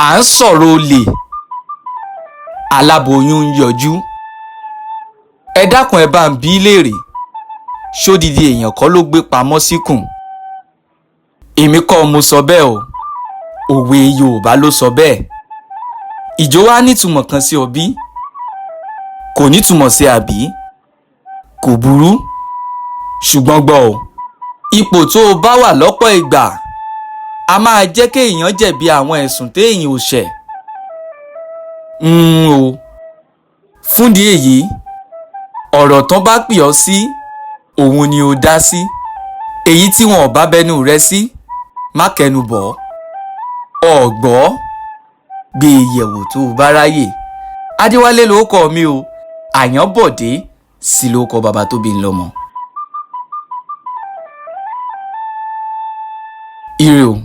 À ń sọ̀rọ̀ olè, aláboyún ń yọjú. Ẹ dákun, ẹ bá ń bi í léèrè, ṣódìdí èèyàn kọ́ ló gbé pamọ́ síkùn? Èmi kọ́ mo sọ bẹ́ẹ̀ o, òwe Yorùbá ló sọ bẹ́ẹ̀. Ìjó wa nítumọ̀ kan sí ọ bí? Kò nítumọ̀ sí àbí? Kò burú, ṣùgbọ́n gbọ́ o, ipò tó o bá wà lọ́pọ̀ ìgbà a máa jẹ́ kéèyàn jẹ̀bi àwọn ẹ̀sùn téèyàn ò ṣẹ̀. O fúndìí èyí, ọ̀rọ̀ tán bá pè ọ́ sí òun ni ó dá sí. Èyí tí wọn ò bá bẹnu rẹ sí, má kẹnu bọ̀ ọ́. Ọ̀gbọ́ gbé e yẹ̀wò tó o bá ráyè. Adéwálé ló kọ́ mi o, Àyànbọ̀dé sì ló kọ bàbá tó bí ń lọ́mọ. Ire o.